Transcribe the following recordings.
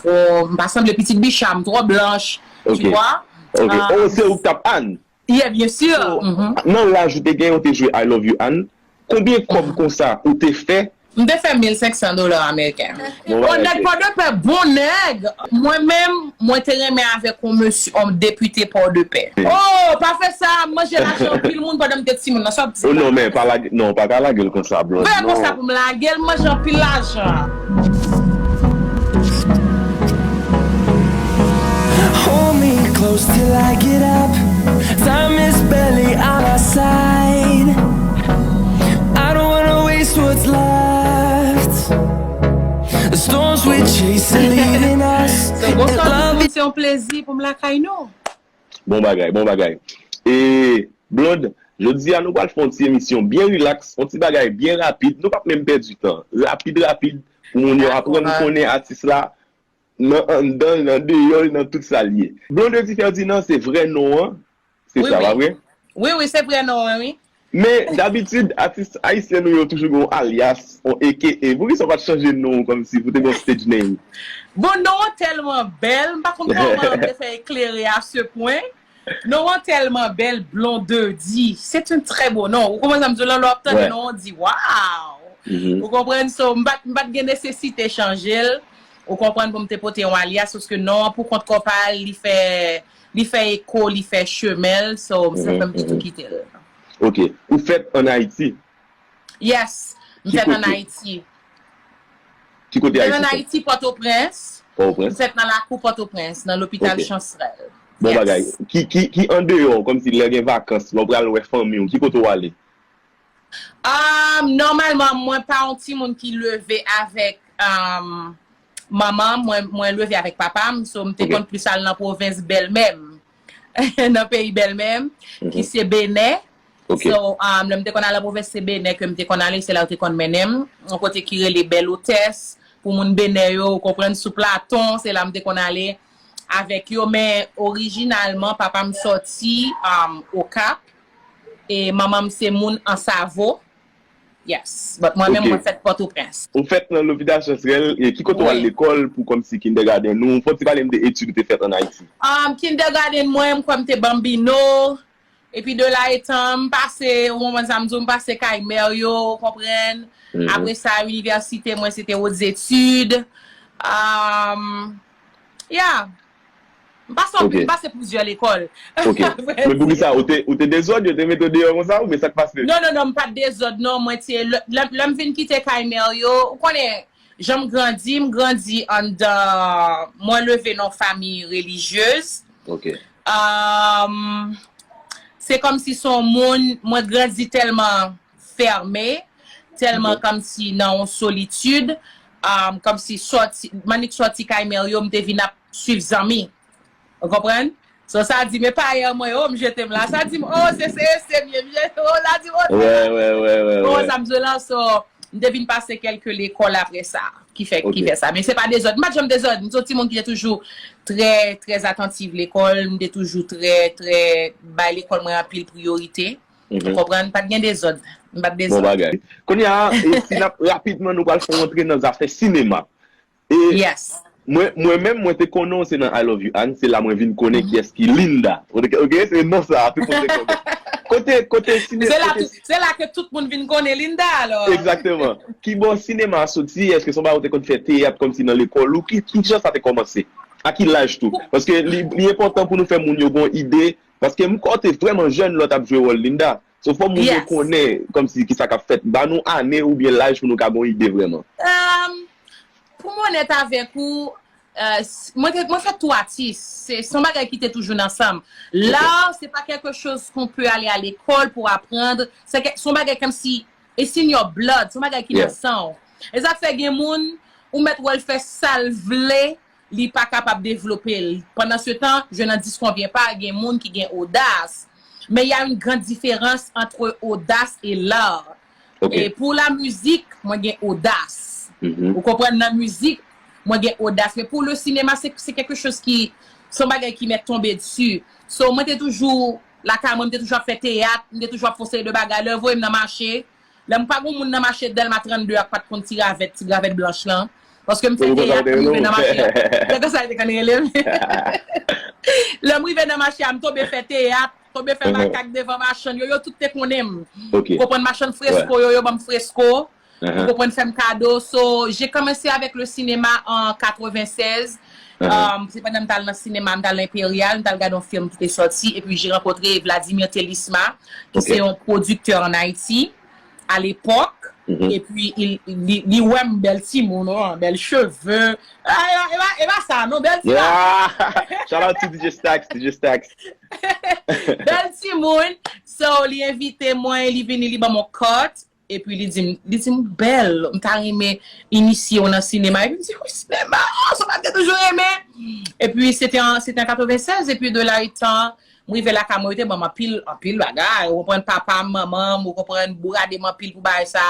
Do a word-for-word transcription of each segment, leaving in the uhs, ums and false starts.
Oh, m pa sanble pitit bicha, m twò blanch, tu vois. Ok. Oh, se ou k t ap Ann? Yeah, bien sûr. Nan laj ou te gen, ou te jwe I Love You Ann. Konbyen kòb konsa ou te fè? M te fè mil senk san dola ameriken. Oh, nèg Pòdepè, bon nèg. Mwen menm, mwen te renmen avèk yon mesye, yon depite Pòdepè. Oh, pa fè sa, m manje lajan anpil moun pandan m te timoun nan, sa w ap di? Oh non, men pa lage, non, pa ka lage l konsa, Blonde. Fè konsa pou m lage l, m manje anpil lajan. Hold me close till I get up. Time is barely on our side. I don't wanna waste what's left. The storms we chase are leading us. So, bonswa tout moun, se yon plezi pou m lakay nou. Bon bagay, bon bagay. E, Blonde, jodi a nou pral fè yon ti emisyon byen rilaks, yon ti bagay byen rapid. Nou p ap menm pèdi tan. Rapid, rapid, pou moun yo aprann konnen atis la nan anndan l, nan deyò l, nan tout sa l ye. Blondedy Ferdinand se vrè non an, se sa, pa vre? Wi, wi, se vrè non an, wi. Men, dabitid, atis ayisyen nou yo toujou gen yon alyas, yon A K A. Poukisa w pa t chanje non w kòmsi, pou w te gen yon stage name? Bon, non an tèlman bèl, m pa konn kòman m te fè eklere à ce point. Non an tèlman bèl, Blondedy. C'est un très beau nom. Ou konprann sa m di w la, lè w ap tande non an, w di, waw! Ou konprann? So, m pa t, m pa t gen nesesite chanje l. Ou konprann, pou m te pote yon alyas, paske non an pou kont kò pa l, li fè, li fè eko, li fè chemen l, so, sa fè m te tou kite l. Ok. Ou fèt ann Ayiti? Yes. M fèt ann Ayiti. Ki kote Ayiti? M fèt ann Ayiti, Pòtoprens. Pòtoprens. M fèt nan lakou Pòtoprens, nan lopital Chansrèl. Bon bagay. Ki, ki, ki andeyò, kòmsi lè gen vakans, lè w pral wè fanmi w, ki kote w ale? Um, nòmalman, mwen pa yon timoun ki leve avèk um, manman. Mwen, mwen leve avèk papa m, so m te konn plis al nan pwovens bèlmè m, nan peyi bèlmè m, ki se Benè. So, um, lè m te konn al nan pwovens se Benè ke m te konn ale, se la yo te konn mennen m. Yon kote ki rele Bèl Otès, pou moun Benè yo, ou konprann, sou Platon, se la m te konn ale avèk yo. Men, orijinalman, papa m sòti um, Okap, e manman m se moun Ansavo. Yes. But mwen menm, mwen fèt Pòtoprens. Ou fèt nan lopital Chansrèl, e ki kote w al lekòl pou kòmsi kindergarten ou? Fò w ti pale m de etid ou te fèt ann Ayiti. Um, kindergarten mwen, m kwè m te Bambino. Epi de la etan, m pase, ou konprann sa m di w, m pase kay mè yo, ou konprann. Apre sa, inivèsite mwen, se te Hautes Études. Um, yeah. M pase anpil, m pase plizyè lekòl. Ok. Men poukisa, ou te, ou te dezòd, yo te mete w deyò konsa, oubyen sa k pase? Non, non, non, m pa t dezòd, non. Mwen te, lè, lè, lè m vin kite kay mè yo, ou konnen, jan m grandi, m grandi anndan, mwen leve nan yon fanmi relijyez. Ok. Um, se kòmsi se yon moun, mwen grandi tèlman fèmen, tèlman kòmsi nan yon solitid, um, kòmsi sòti, m annik sòti kay mè yo, m te vin ap swiv zanmi. Ou konprann? So, sa di, men payè mwen, oh, m jete m la. Sa di m, oh, se, se, se mye, m jete, oh, la di, oh, se la. Ou konprann sa m di w la? So, m te vin pase kèlke lekòl apre sa, ki fè, ki fè sa. Men se pa dezòd. M pa t janm dezòd. M se yon timoun ki te toujou trè, trè atantiv lekòl. M te toujou trè, trè bay lekòl mwen anpil priyorite. Ou konprann? Pa t gen dezòd. M pa t dezòd. Bon bagay. Kounye a, e si n ap rapidman, nou pral fè yon rantre nan zafè sinema. E mwen, mwen menm, mwen te konnen w se nan I Love You Ann, se la mwen vin konnen kiyès ki Linda. Ok, se non sa a, tout moun te konnen. Kote, kote, sine, se la, kote, se la ke tout moun vin konnen Linda, alò. Egzakteman. Kibò sinema a soti? Èske se yon bagay ou te konn fè teyat kòmsi nan lekòl ou? Ki, ki jan sa te kòmanse? A ki laj tou? Paske li, li enpòtan pou nou fè moun yo gen yon ide. Paske m kwè w te vrèman jèn lè w t ap jwe wòl Linda. So, fò moun yo konnen kòmsi kisa k ap fèt. Ba nou ane oubyen laj pou nou ka gen yon ide vrèman. Pou m onèt avèk ou, mwen, mwen fè tou atis. Se, se yon bagay ki te toujou nan san m. Lar, se pa quelque chose qu'on peut aller à l'école pour apprendre. Se, se yon bagay kòmsi, it's in your blood. Se yon bagay ki nan san w. E sa k fè gen moun, ou mèt wè l fè sa l vle, li pa kapab devlope l. Pendant ce temps, je n'en disconviens pas, gen moun ki gen odas. Mais il y a une grande différence entre audace et l'art. Et pour la musique, mwen gen odas. Ou konprann, nan mizik, mwen gen odas. Men pou le sinema, se, se quelque chose ki, se yon bagay ki mèt tonbe dsi. So, mwen te toujou, lakay mwen, mwen te toujou ap fè teyat, mwen te toujou ap fè yon seri de bagay. Lè yo voye m nan mache, lè m pa gen moun nan mache Dèlma trannde a k pa t konn ti ravèt, ti ravèt blanch lan. Paske m fè teyat, m rive nan mache a. Se konsa yo te konn rele m. Lè m rive nan mache a, m tonbe fè teyat, tonbe fè makak devan machann yo, yo tout te konnen m. Ou konprann, machann fresko yo, yo ban m fresko. Ou konprann, fè m kado. So, j'ai commencé avec le cinéma en quatre-vingt-seize. Um, se pandan m t al nan sinema, m t al nan Imperial, m t al gade yon fim ki te sòti, epi j'ai rencontré Vladimir Telisma, ki se yon pwodiktè an Ayiti, à l'époque. Epi, il- li, li wè m bèl timoun, oh, bèl cheve. Ah, e pa- e pa- e pa sa, non, bèl timoun. Yeah! Shout out to D J Stacks, D J Stacks. Bèl timoun. So, li envite mwen, li vini, li ban mwen kòt. Epi li di m, li di m, bèl, m ta renmen inisye w nan sinema. Epi m di, wi, sinema, oh, sa m te toujou renmen. Epi se te an, se te an katrevennsèz, epi de la etan, m rive lakay mwen, yo te ban m anpil, anpil bagay. Ou konprann, papa m, manman m, ou konprann, bourade m anpil pou bagay sa.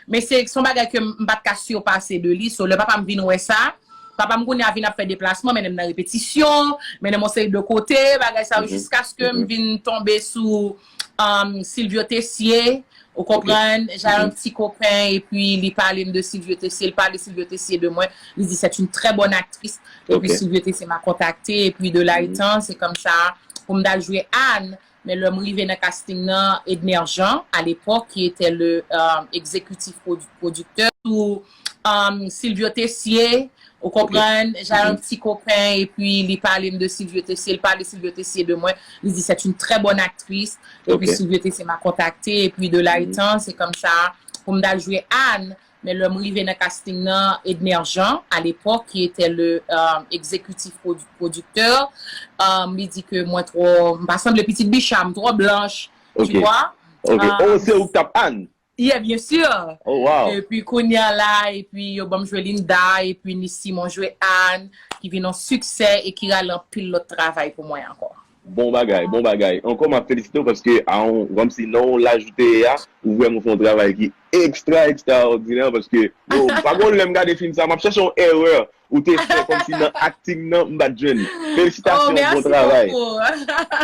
Men se, se yon bagay ke m pa t ka sipase de li. So, lè papa m vin wè sa, papa m kounye a vin ap fè deplasman, mennen m nan repetisyon, mennen m yon seri de kote, bagay sa yo, jiskaske m vin tonbe sou um, Silvio Tessier, ou konprann, j'avais un petit copain, epi li pale m de Silvio Tessier, li pale Silvio Tessier de mwen, li di c'est une très bonne actrice, epi Silvio Tessier m'a contacté, epi de la etan, se konmsa, pou m t al jwe Anne, men lè m rive nan casting nan, Edner Jean, à l'époque, qui était le euh, exécutif produ- producteur, ou um, Silvio Tessier, ou konprann, j'avais un petit copain, epi li pale m de Silvio Tessier, li pale Silvio Tessier de mwen, li di c'est une très bonne actrice, epi Silvio Tessier m'a contacté, epi de la etan, se konmsa, pou m t al jwe Anne, men lè m rive nan casting nan, Edner Jean, à l'époque, qui était le euh, exécutif produ- producteur, um, li di ke mwen twò, m pa sanble pitit bicha, m twò blanch, tu vois. Ok. Oh, se ou k t ap Anne? Yeah, bien sûr. Oh, wow. Epi kounye a la, epi yo ban m jwe Linda, epi Ni Simon jwe Anne, ki vin yon siksè e ki rale anpil lòt travay pou mwen ankò. Bon bagay, bon bagay. Ankò, m ap felisite w paske a yon, kòmsi nan yon laj ou te ye a, ou vrèman fè yon travay ki ekstra, ekstraòdinè paske, yo, pa gen lè m gade fim sa, m ap chèche yon erè ou te fè kòmsi nan acting nan, m pa t jwenn. Felisitasyon, bon travay.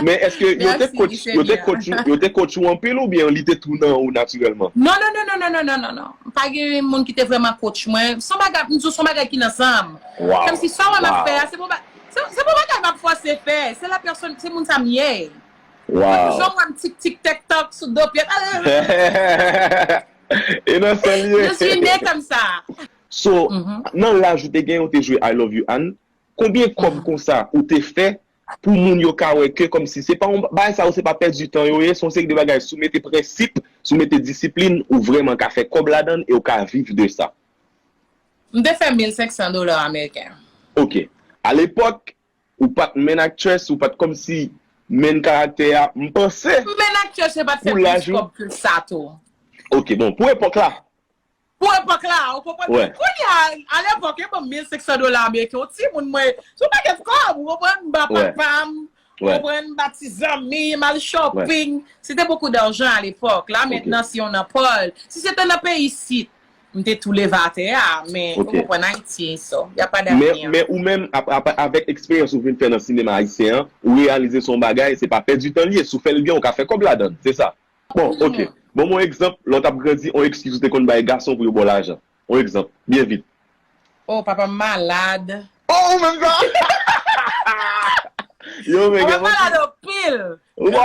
Men èske yo te coach, yo te coach ou, yo te coach ou anpil oubyen li te tou nan ou natirèlman? Non, non, non, non, non, non, non, non, non. Pa gen moun ki te vrèman coach mwen. Se yon bagay, m di w, se yon bagay ki nan san m. Kòmsi sa w wè m ap fè a, se pou ba- se se pou bagay m ap fòse fè. Se la pèsòn, se moun sa m ye. Mwen toujou wè m tik tik tèk tòk sou do pye. E nan san l ye. Je suis née comme ça. So, nan laj ou te gen, ou te jwe I Love You Anne, konbyen kòb konsa ou te fè pou moun yo ka wè ke kòmsi se pa yon bagay sa yo, se pa pèdi tan yo ye, se yon seri de bagay si w mete prensip, si w mete disiplin, ou vrèman ka fè kòb ladan l e w ka viv de sa? M te fè mil senk san dola ameriken. Ok. Alepòk, ou pa t main actress, ou pa t kòmsi main karaktè a, m panse. Main actress, se pa t fè plis kòb ke sa tou. Ok, bon, pou epòk la. Pou epòk la, ou konprann? Kounye a, alepòk, yo ban m mil senk san dola ameriken, yon timoun mwen, se yon pakèt kòb, ou konprann? M ba papa m, ou konprann? M ba ti zanmi, m al shopping. C'était beaucoup d'argent à l'époque. La, mentnan, si on nan Paul, si se te nan peyi isit, m te tou leve atè a, men ou konprann, Ayiti, so, y a pa d'avenir. Men ou menm, avèk eksperyans ou vin fè nan sinema ayisyen an, ou reyalize se yon bagay, se pa pèdi tan l ye, si w fè l byen, ou ka fè kòb ladan l, se sa? Bon, ok. Ban m yon egzanp, lè w t ap grandi, yon ekskiz ou te konn bay gason pou yo ba w lajan. Yon egzanp, byen vit. Oh, papa m malad. Oh, ou menm sa? Yo, men gen moun ki... Papa m malad anpil. Wow!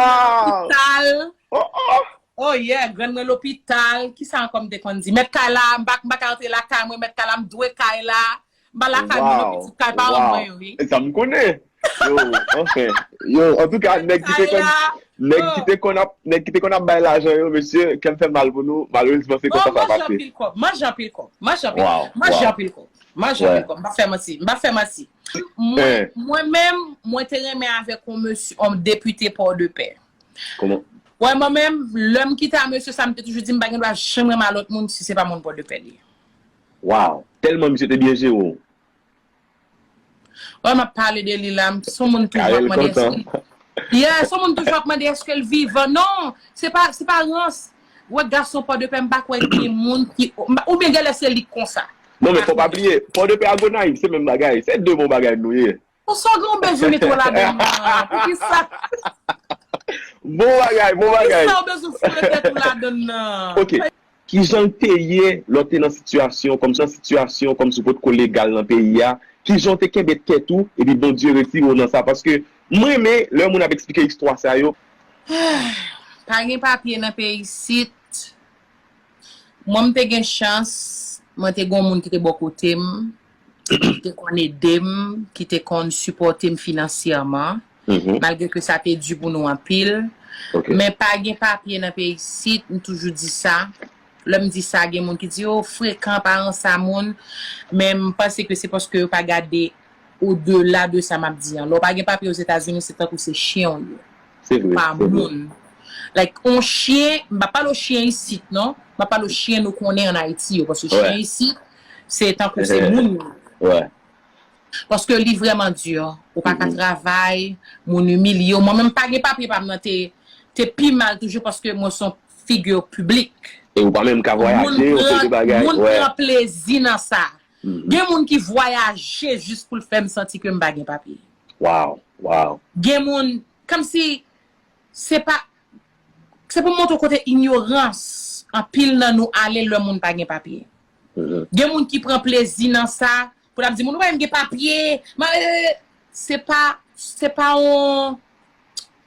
Lopital. Oh, oh! Oh yeah, grann mwen lopital. Kisa ankò m te konn di? Mèt kay la, m pa, m pa ka rantre lakay mwen, mèt kay la, m dwe kay la. M pa lakay mwen non, pitit, kay paran mwen yo, wi. E sa m konnen. Yo, anfen. Yo, antouka, nèg ki te konn, nèg ki te konn ap, nèg ki te konn ap bay lajan yo, mesye, kè m fè mal pou nou, malerezman, se konsa sa pase. Manje anpil kòb, manje anpil kòb, manje anpil kòb, manje anpil kòb. M pa fè manti, m pa fè manti. Mwen, mwen menm, mwen te renmen avèk yon mesye, yon depite Pòdepè. Kòman? Wè, mwen menm, lè m kite a mesye sa, m te toujou di m pa gen dwa janm renmen a lòt moun si se pa moun Pòdepè li ye. Wow! Tèlman misye te byen jere w. Wè, m ap pale de li la, m, se yon moun toujou ap mande èske... Yeah, se yon moun toujou ap mande èske l vivan. Non, se pa, se pa rans. Wè, gason Pòdepè, m pa kwè gen moun ki, oubyen genlè se li k konsa. Non, men fò pa bliye, Pòdepè a Gonayiv, se menm bagay. Se de bon bagay nou ye. Bon, sa w gen w bezwen mete w ladan nan? Poukisa? Bon bagay, bon bagay. Poukisa w bezwen foure tèt ou ladan nan? Ok. Kijan l te ye lè w te nan sitiyasyon kòmsi, nan sitiyasyon kòmsi w potko legal nan peyi a? Kijan w te kenbe tèt ou, epi Bondye retire w nan sa? Paske mwen renmen lè yon moun ap eksplike istwa sa yo. Pa gen papye nan peyi isit. Mwen, m te gen chans, mwen te gen yon moun ki te bò kote m, ki te konn ede m, ki te konn sipòte m finansyèman, malgre ke sa te di pou nou anpil. Men pa gen papye nan peyi isit, m toujou di sa. Lè m di sa, gen moun ki di, o, frekan, pa rann sa moun. Men m panse ke se paske yo pa gade odela de sa m ap di an. Lè w pa gen papye Ozetazini, se tankou se chen w ye. Se vre, pa se vre. Moun. Like, on chen, m pa pale w chen isit, non. M pa pale w chen nou konnen an Ayiti yo, paske chen isit, se tankou se moun yo. Ouais. Paske li vrèman di, ou pa ka travay, moun imilye w. Mwen menm pa gen papye pa m nan te, te pi mal toujou paske mwen se yon figi piblik. E ou pa menm ka Moun vwayaje, yon seri de pran, bagay. moun Ouais. Pran plezi nan sa. Gen moun ki vwayaje jis pou l fè m santi ke m pa gen papye. Wow, wow. Gen moun, kòmsi, se pa, se pou m montre w kote inyorans anpil nan nou ale lè moun pa gen papye. Gen moun ki pran plezi nan sa, pou l ap di, moun, ou pa menm gen papye, ma, eh, se pa, se pa yon,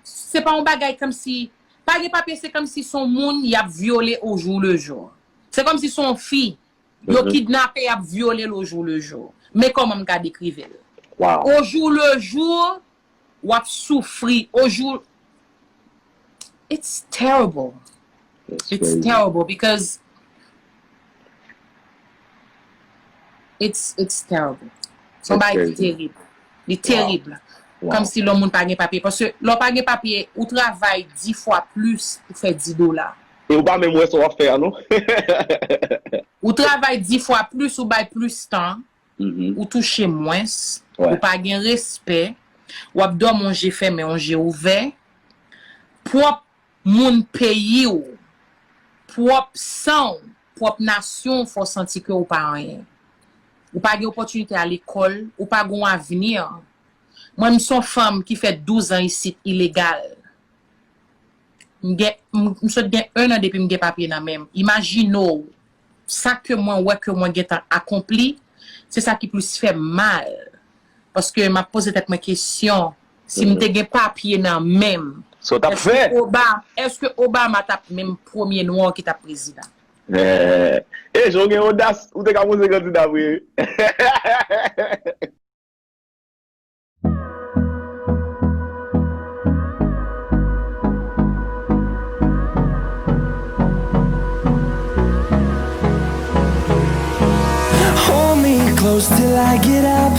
se pa yon bagay kòmsi, pa gen papye, se kòmsi se yon moun y ap vyole au jour le jour. Se kòmsi se yon fi, yo kidnape, y ap vyole l au jour le jour. Men kòman m ka dekrive l. Wow. Au jour le jour, w ap soufri. Au jour, it's terrible. That's It's crazy. Terrible because it's, it's terrible. Se yon That's bagay ki crazy. Terib. Li terib. Wow. Kòmsi lè yon moun pa gen papye. Paske lè w pa gen papye, ou travay dis fwa plis pou fè dis dola. E ou pa menm wè sa w ap fè a, non? Ou travay dis fwa plis, ou bay plis tan, Mhm. Ou touche mwens, Ouais. Ou pa gen respè, w ap dòmi yon je fèmen, yon je ouvè. Pwòp moun peyi w, pwòp san w, pwòp nasyon w fè w santi ke w pa anyen. Ou pa gen opòtinite al lekòl, ou pa gen yon avni. Mwen, m se yon fanm ki fè douz an isit ilegal. M gen, m, m sot gen en an depi m gen papye nan men m. Imajine w, sa ke mwen wè ke mwen gentan akonpli, se sa ki plis fè m mal. Paske m ap poze tèt mwen kesyon, si m te gen papye nan men m, Sa w t ap fè? Oba-, èske Obama t ap menm premye nwa ki t ap prezidan? Eh, eh, jan w gen odas, ou te ka poze kandida vre. Hold me close till I get up.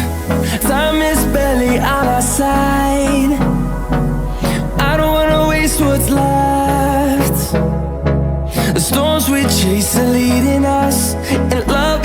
Time is barely on our side. I don't wanna waste what's left. The storms we chase are leading us, and love